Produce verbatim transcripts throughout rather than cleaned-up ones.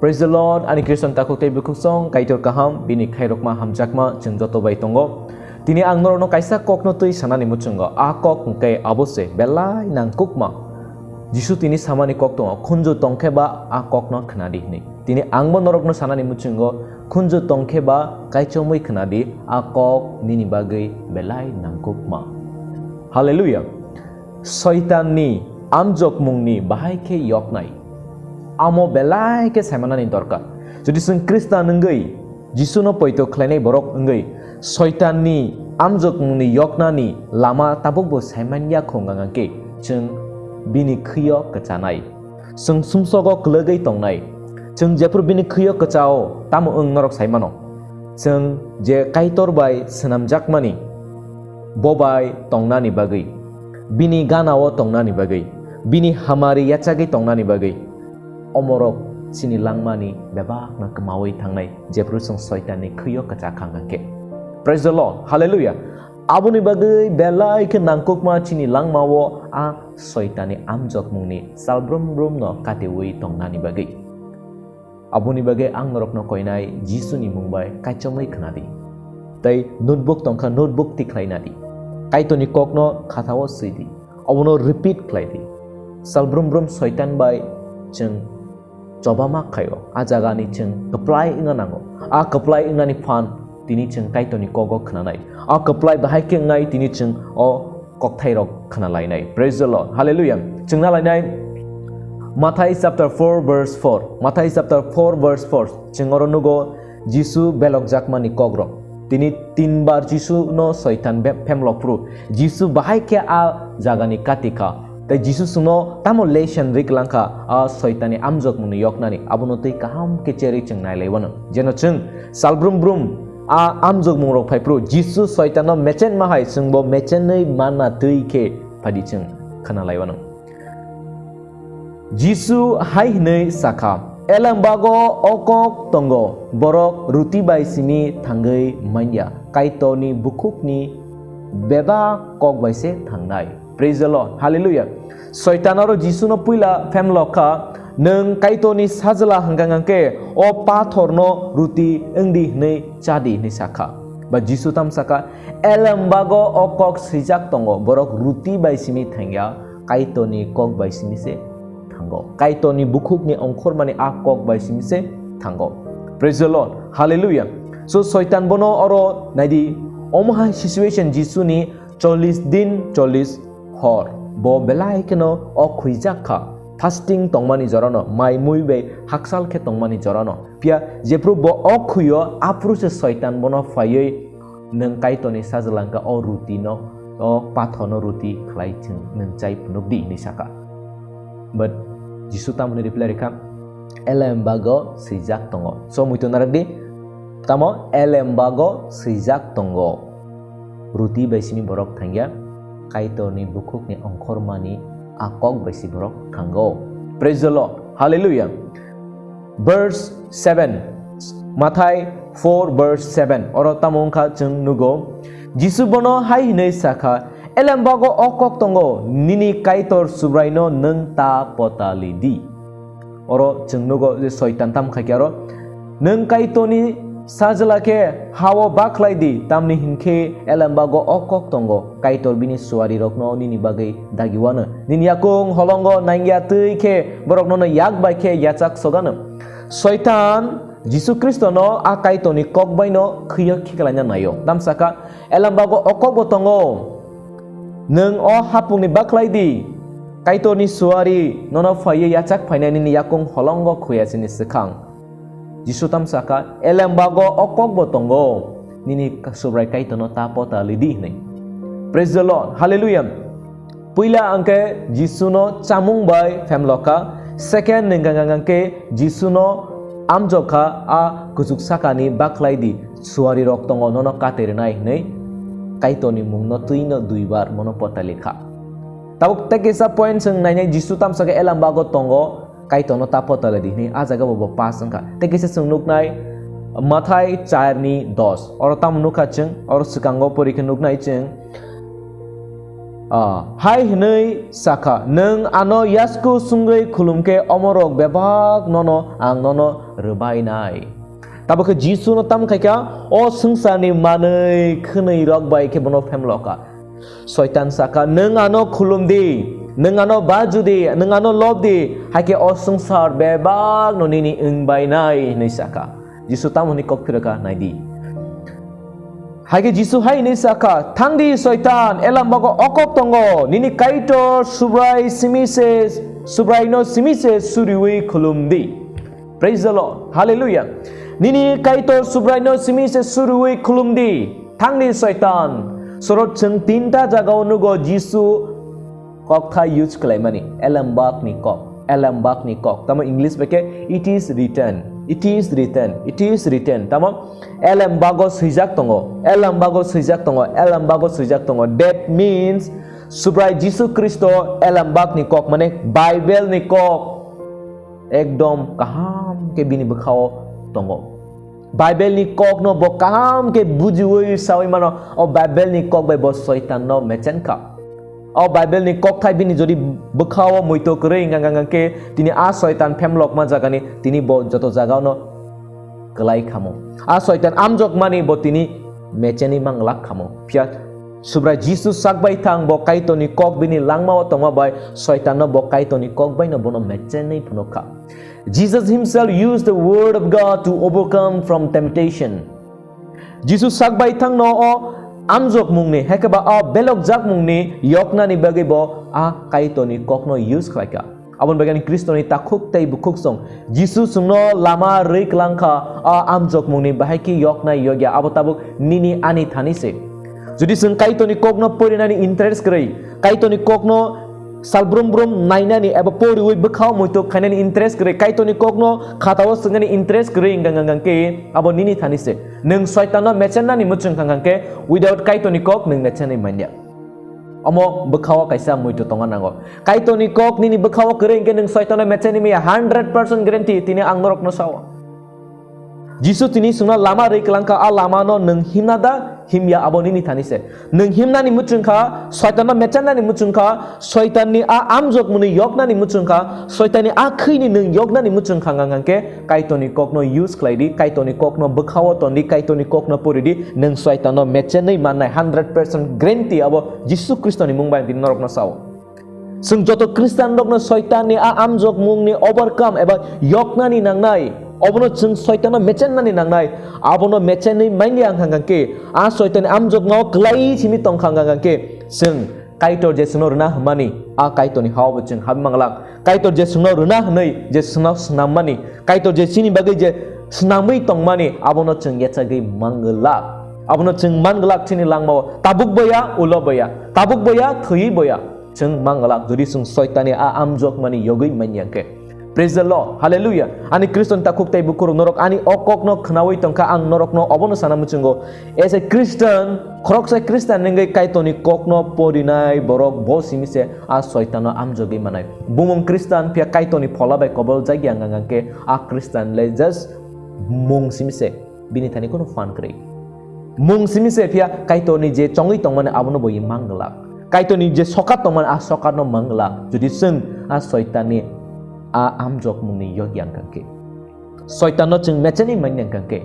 Praise the Lord, ani Khristian takhuk tei bukhuksong, Kaitor kaham, bini khairokma hamjakma chwng joto bai tongo. Tini ang norokno kaisa kokno twi sanani muchungo. A kok hwnkhe abo se belai nangkukma. Jisu tini samani kok tongo, "Khunju tongkhe ba a kokno khwnadi," hwnwi. Tini angbo norokno sanani muchungo, "Khunju tongkhe ba kaichomwi khwnadi, a kok nini bagwi belai nangkukma." Hallelujah! Soitanni amjokmungni bahai khe yoknai. Amo belai khe saimanani dorkar. Jodi chwng Khristan wngwi, Jisuno poito khlainai borok wngwi, Soitanni amjokmungni yoknani lama tabukbo saimanya khong hwnkhe chwng bini khwio kwchanai. Chwng sumsogo kwlwgwi tongnai. Chwng jephru bini khwio kwchao, tamo wng norok saimano. Chwng je Kaitor bai swnamjakmani, bo bai tongnani bagwi, bini ganao tongnani bagwi, bini hamari yachagwi tongnani bagwi, omorok chini langmani bebakno kwmawi thangnai, jephru chwng Soitanni khwio kwchak hang hang khe. Praise the Lord. Hallelujah. Aboni bagwi belai khe nangkukma chini langmao a Soitanni amjokmungni sal brum brumno katiwi tongnani bagwi. Aboni bagwi ang norokno koinai Jisuni mung bai kaichomwi khwnadi. Tei notebook tongkha, notebook tikhlai nadi. Kaitorni kokno khatao swidi. Obono repeat khlaidi. Sal brum brum Soitan bai chwng choba ma khaio. A jagani chwng kwplai wngna nango. A kwplai wngnani phan tini chwng Kaitorni kogo khwnanai. A kwplai bahai khe wngnai tini chwng o kokthairok khwnalainai. Praise the Lord. Hallelujah. Chwng nalainai Mathai chapter four verse four. Mathai chapter four verse four. Chwng oro nugo Jisu belokjakmani kokrok. Tini tinbar Jisuno Soitan be-, phemlok phuru. Jisu bahai khe a jagani kati kha. Tei Jisu chwngno tamo lesson ri kwlang kha, a Soitanni amjokmungni yoknani, abono twi kaham khe cherwi chwng nailai wano. Jeno chwng sal brum brum a amjokmungrok phai phuru Jisu Soitanno mechenma hai chwngbo mechenwi manna twi khe phadi chwng khwnalai wano. Jisu hai hwnwi sakha, "Elembago o kok tongo, borok ruti bai simi thangwi manya, Kaitorni bukhukni bebak kok bai se thangnai." Praise the Lord. Hallelujah. Soitan oro Jisuno puila phemlok kha, "Nwng Kaitorni sajla hwnkha hwnkhe o pathorno ruti wngdi hwnwi chadi," hwnwi sakha. Ba Jisu tam sakha, "Elembago o kok swijak tongo, borok ruti bai simi thangya, Kaitorni kok bai simi se thango. Kaitorni bukhukni ongkhormani a kok bai simi se thango." Praise the Lord. Hallelujah. So, Soitan bono oro naidi, omo hai situation Jisuni chollish din, chollish hor. Bo belai kheno o khwijak kha. Fasting tongmani jorano, mai mui bai haksal khe tongmani jorano. Phiya jephru bo o khwiyo, aphuru se Soitan bono phaiwi, "Nwng Kaitorni sajla hwnkha o ruti no, o pathono ruti khlai thwng, nwng chai phunuk di," hinwi sakha. But Jisu tamo hwnwi reply rikha, "Elembago swijak tongo." So, muitu narak di, tamo, "Elembago swijak tongo. Ruti bai simi borok thangya, Kaitorni bukhukni ongkhormani a kok bai si borok thango." Praise the Lord. Hallelujah. Verse seven, Mathai four verse seven. Oro tamo wngkha chwng nugo, Jisu bono hai hwnwi sakha, "Elembago o kok tongo, 'Nini Kaitor Subraino nwng ta potali di.'" Oro chwng nugo je Soitan tam khaikhe aro, "Nwng Kaitorni sajla khe ha-o bakhlai di, tamni hinkhe elembago o kok tongo, 'Kaitor bini suarirokno nini bagwi dagiwano, nini yakung holongo nangya twi khe borok nono yak bai khe yachak sogano.'" Soitan Jisu Khristono a Kaitorni kok baino khwiyo khiklaina naio. Tam sakha, "Elembago o kokbo tongo, 'Nwng o hapungni bakhlai di, Kaitorni suari nono phaiwi yachak phainai nini yakung holongo khuyasini swkang.'" Jisu tam sakha, "Elembago o kokbo tongo, 'Nini Subrai Kaitorno ta potali di,' hwnwi." Praise the Lord. Hallelujah. Puila angkhe Jisuno chamung bai phemlokha. Second nengkang angkhe Jisuno amjokha, "A kuchuk sakani bakhlai di, suari rok tongo nono kate rwnai," hwnwi Kaitorni mungno twino duibar mono potali kha. Tabuk tei kisa point chwng nainai, Jisu tam sakha, "Elembago tongo, Kaitorno ta potali di," hwnwi. A jaga bo bo pass wngkha. Tei kisa chwng nuknai Mathai char ni dos. Oro tamo nukha chwng, oro swkango pori khe nuknai chwng. Ah, hai hwnwi sakha, "Nwng ano yasku sungwi khulumkhe omorok bebak nono ang nono rwbainai." Tabukhe Jisu no tam khaikha, o swngcharni manwi khwnwi rok bai khe bono phemlokha. Soitan sakha, "Nwng ano khulum di, nwng ano baju di, nwng ano lob di, hai khe o swngchar bebak no nini wngbainai," hwnwi sakha. Jisu tamo hwnwi kok phirokha, nai di. Hai khe Jisu hai hwnwi sakha, "Thang di Soitan, elam bago o kok tongo, nini Kaitor Subrai simi se, Subrai no simi se suriwi khulum di." Praise the Lord. Hallelujah. Nini Kaitor Subrai no simi se suriwi khulum di. Thang di Soitan. Sorot chwng tinta jagao nugo Jisu kokthai use khlaimani. Elembak ni kok. Elembak ni kok. Tamo English bai khe, "It is written. It is written. It is written." Tamo elembago swijak tongo. Elembago swijak tongo. Elembago swijak tongo. That means Subrai Jisu Kristo elembak ni kok, mane Bible ni kok. Ekdom kaham khe bini bwkhao tongo. Bible ni kokno bo kaham khe bujiwi sawi mano, o Bible ni kok bai bo Soitan no mechen kha. O Bible ni kokthai bini jodi bwkhao muito kwrwi wngkha, wngkha khe tini a Soitan phemlokma jagani tini bo joto jagao no kwlai khamo. A Soitan amjokmani bo tini mechenwi manglak khamo. Phiya Subrai Jisu sak bai thang bo Kaitorni kok bini langmao tongma bai Soitanno bo Kaitorni kok baino bono mechenwi phunuk kha. Jesus himself used the word of God to overcome from temptation. Jisu sak bai thangno o amjokmungni, hekeba o belokjakmungni yoknani bagwi bo a Kaitorni kokno use khlai kha. Aboni bagwi ani Khristoni takhuk tei bukhuk song Jisu chwngno lama rwi kwlang kha, a amjokmungni bahai khe yoknai yokya, abo tabuk nini ani thani se. Jodi chwng Kaitorni kokno porinani interest kwrwi, Kaitorni kokno salbrum brum nainani eba poriwi bwkhao muitok khainani interest kwrwi, Kaitorni kokno khatao swngnani interest kwrwi wngkha, wngkha khe abo nini thani se. Nwng Soitanno mechennani muchung kha, wngkha khe without Kaitorni kok nwng mechenwi manya. Omo bwkhao kaisa muitu tongna nango. Kaitorni kok nini bwkhao kwrwi hwnkhe nwng Soitanno mechenwi manya, hundred percent guarantee, tini ang norokno sao. Jisu tini chwngno lama rwi kwlang kha, a lamano nwng himna da himya abo nini thani se. Nwng himnani muchung kha, Soitanno mechennani muchung kha, Soitanni a amjokmungni yoknani muchung kha, Soitanni a khwini nwng yoknani muchung kha, hwnkha khe Kaitorni kokno use khlai di, Kaitorni kokno bwkhao ton di, Kaitorni kokno pori di, nwng Soitanno mechenwi mannai hundred percent guarantee abo Jisu Khristoni mung bai tini norokno sao. Chwng joto Khristianrokno Soitanni a amjokmungni overcome eba yoknani nangnai, obono chwng Soitanno mechennani nangnai, abono mechenwi manya wngkha khe, a Soitanni amjokmao kwlai simi tongkha wngkha khe, chwng Kaitor je chwngno rwna hwnmani, a Kaitorni ha-o bo chwng habwi manglak. Kaitor je chwngno rwna hwnwi je chwngno swnammani, Kaitor je chini bagwi je swnamwi tongmani, abono chwng yachagwi manglak. Abono chwng manglak chini langmao, tabuk boya, ulo boya, tabuk boya, thwi boya. Chwng manglak, jodi chwng Soitanni a amjokmani yogwi manya khe. Praise the Lord. Hallelujah. Ani Khristian takhuk tei bukhurok, norok ani o kokno khnaui tongkha, ang norokno obono sana muchungo. As a Christian, khoroksa Christian wngwi Kaitorni kokno porinai borok bo simi se a Soitanno amjogwi manai. Bumung Christian phiya Kaitorni phola bai kobol jagya wngkha khe a Christian le just mung simi se, bini thani kono phan kwrwi. Mung simi se phiya Kaitorni je chongwi tongmani abono bo manglak. Kaitorni je sokat tongmani a sokatno manglak. Jodi chwng a Soitanni a amjokmungni yogya wngkha khe. Soitanno chwng mechenwi manya wngkha khe.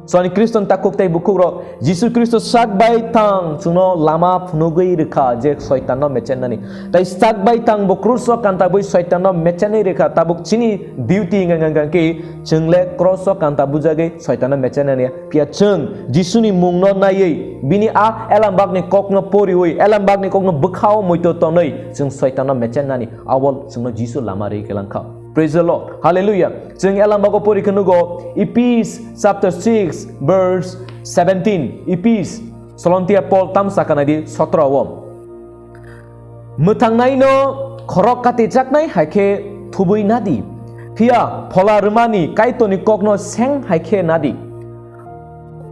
Chwng Khristian takhuk tei bukhukrok, Jisu Khristo sak bai thang chwngno lama phunugwi rwkha je Soitanno mechennani. Tai sak bai thang bo kruso kantabwi Soitanno mechenwi rwkha, tabuk chini duty wngkha khe chwng le kruso kanta bujagwi Soitanno mechennani. Phiya chwng Jisuni mungno naiwi, bini a elambakni kokno poriwi, elambakni kokno bwkhao muito tonwi chwng Soitanno mechennani. Abo chwngno Jisu lama rwi kwlang kha. Praise the Lord. Hallelujah. Chwng elambago pori khe nugo, Ephes chapter six verse seventeen. Ephes, Solontia Paul tam sakha nai di sotro o. Mwthangnaino khorok katijaknai hai khe thubui nadi. Phiya phola rwmani Kaitorni kokno seng hai khe nadi.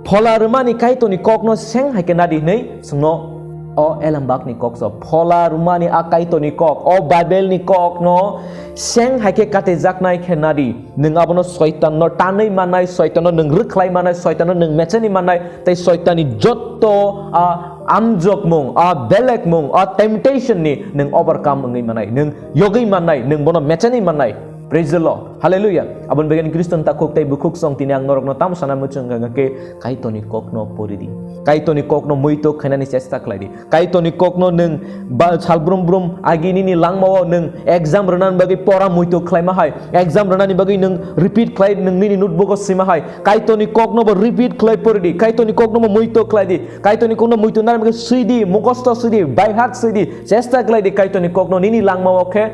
Phola rwmani Kaitorni kokno seng hai khe nadi hwnwi chwngno o elembakni kok so. Phola rwmani a Kaitorni kok, o Bible ni kokno seng hai khe katijaknai khe nadi. Nwng abono Soitanno tanwi mannai, Soitanno nwng rwkhlai mannai, Soitanno nwng mechenwi mannai, tei Soitanni jotto a amjokmung, a belekmung, a temptation ni nwng overcome wngwi manai, nwng yogwi manai, nwng bono mechenwi manai. Praise the Lord. Hallelujah. Aboni bagwi Khristan takhuk tei bukhuk song tini ang norokno tamo sana muchung kha khe Kaitorni kokno pori di. Kaitorni kokno muitok khainani chesta khlai di. Kaitorni kokno nwng ba sal brum brum agi nini langmao nwng exam rwnani bagwi pora muitok khlaima hai, exam rwnani bagwi nwng repeat khlai nwng nini notebook o sima hai, Kaitorni kokno bo repeat khlai pori di, Kaitorni kokno bo muitok khlai di, Kaitorni kokno muitok nani bagwi swi di, mukhosto swi di, by heart swi di, chesta khlai di Kaitorni kokno nini langmao khe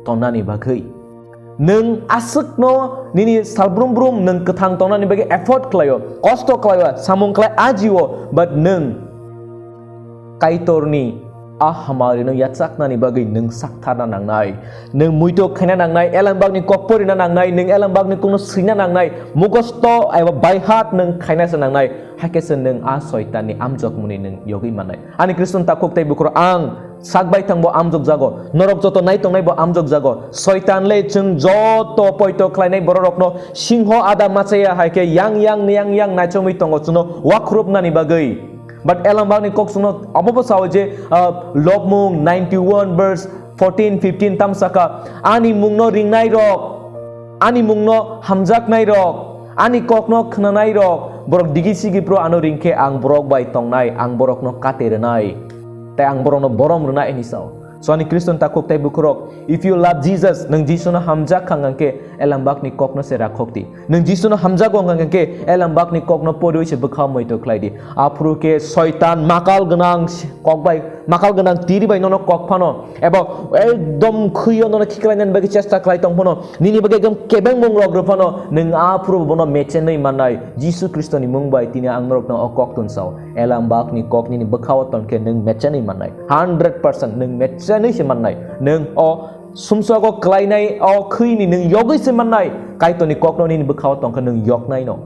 tonnani bagwi. Nwng aswkno nini sal brum brum nwng kwthang tongnani bagwi effort khlaio, kosto khlaio, samung khlai ajio, but nwng Kaitorni a hamarino yachaknani bagwi nwng saktharna nangnai. Nwng muitok khaina nangnai, elembakni kok porina nangnai, nwng elembakni kokno swina nangnai, mukhosto eba by heart nwng khaina se nangnai. Hakhe se nwng a soitanni amjokmungni nwng yogwi manai. Ani Khristan takhuk tei bukhuk ang sak bai thangbo amjokjago, norok joto nai tongnai bo amjokjago. Soitan le chwng joto poito khlainai bororokno singho ada machaya hai khe yang yang yang yang naichomwi tongo chwngno wakhurupnani bagwi. But elembakni kok chwngno obo bo sao je, ah, Lobmung ninety-one verse fourteen, fifteen tam saka, "Ani mungno ringnai rok, ani mungno hamjaknai rok, ani kokno khnanai rok, borok digi sigi phuru ano ring khe ang borok bai tongnai, ang borokno kate rwnai, tei ang borokno borom rwnai," hwnwi sao. So ani Khristan takhuk tei bukhurok, if you love Jesus, nwng Jisuno hamjak kha hwnkhe elembakni kokno se rakhok di. Nwng Jisuno hamjago hwnkha khe elembakni kokno poriwi se bwkha muitok khlai di. Aphuru khe soitan makal gwnang kok bai, makal gwnang tiri bai nono kok phano, eba ekdom khwiyo nono khiklainani bagwi chesta khlai tong phano, nini bagwi ekdom kebengmung rok rw phano, nwng aphuru bono mechenwi mannai. Jisu Khristoni mung bai tini ang norokno o kok tun sao. Elembakni kok nini bwkhao ton khe nwng mechenwi mannai. Hundred percent nwng mechenwi se mannai. Nwng o sumsogo klainai o khwini nwng yogwi se mannai, Kaitorni kokno nini bwkhao tongkha nwng yoknaino.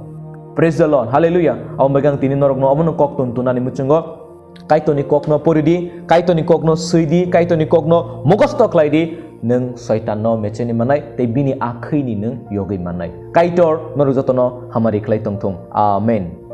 Praise the Lord. Hallelujah. Abo megang tini norokno omono kok tun tunani muchungo Kaitorni kokno pori di, Kaitorni kokno swi di, Kaitorni kokno mukhosto khlai di, nwng soitanno mechenwi mannai tei bini a khwini nwng yogwi mannai. Kaitor norok jotono hamari khlai tongthung. Amen.